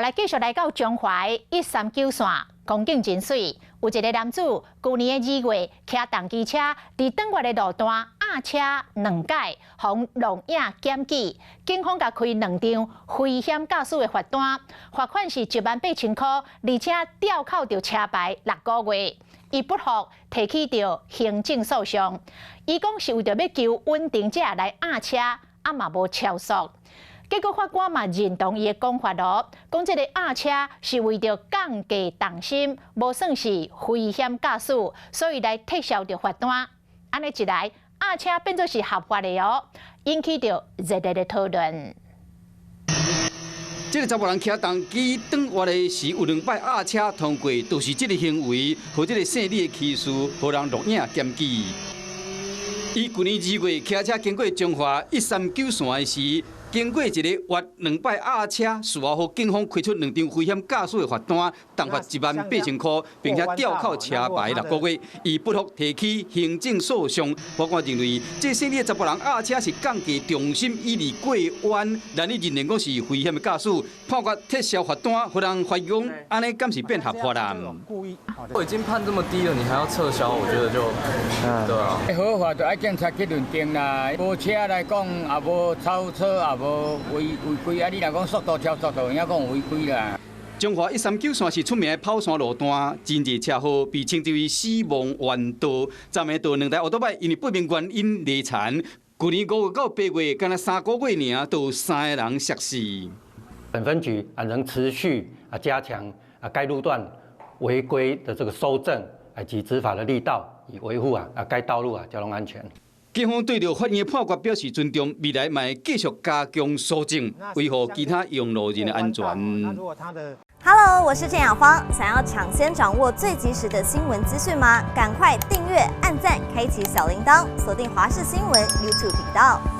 來繼續來到彰化139線，風景真媠。有一个男子，舊年的2月，騎重機車佇轉彎的路段壓車兩擺，予錄影檢舉，警方共開兩張危險駕駛的罰單，罰款是1萬8千箍，而且吊扣著車牌6個月。伊不服，提起著行政訴訟。伊講是為著欲求穩定才來壓車，啊嘛無超速。結果法官嘛認同伊的講法囉，講這个壓車是為著降低重心，無算是危險駕駛，所以來撤銷著罰單。按呢一來，壓車變做是合法的哦，引起著熱烈的討論。這个查埔人騎重機轉彎的時，有兩擺壓車通過，就是這个行為，予這个姓李的騎士，予人錄影檢舉。伊舊年2月騎車經過彰化139線的時，經過一个彎兩擺壓車，事後予警方開出兩張危險駕駛的罰單，重罰1萬8千箍，並且吊扣車牌6個月。伊不服提起行政訴訟，法官認為，這姓李的查埔人壓車是降低重心以利過彎，難以認定講是危險的駕駛，判決撤銷罰單，予人懷疑講，按呢敢是變合法啦？我已經判這麼低了，你還要撤銷，我覺得就，對啊。合法就愛警察去認定啦，無車來講也無超車，也無違違規啊！你若講速度超速度，有影講違規啦。彰化139線是出名的跑山路段，真濟車禍被稱之為死亡彎道。昨暝就兩台歐多拜因為不明原因離殘，舊年5月到8月，干焦3個月爾，就有三个人摔死。本分局啊，仍持續啊加強啊該路段違規的這個搜證以及執法的力道，以維護啊啊該道路啊交通安全。警方對著法院的判決表示尊重，未來嘛會繼續加強搜證，維護其他用路人的安全。 Hello，我是鄭雅芳。想要搶先掌握最及時的新聞資訊嗎？趕快訂閱、按讚、開啟小鈴鐺，鎖定華視新聞 YouTube 頻道。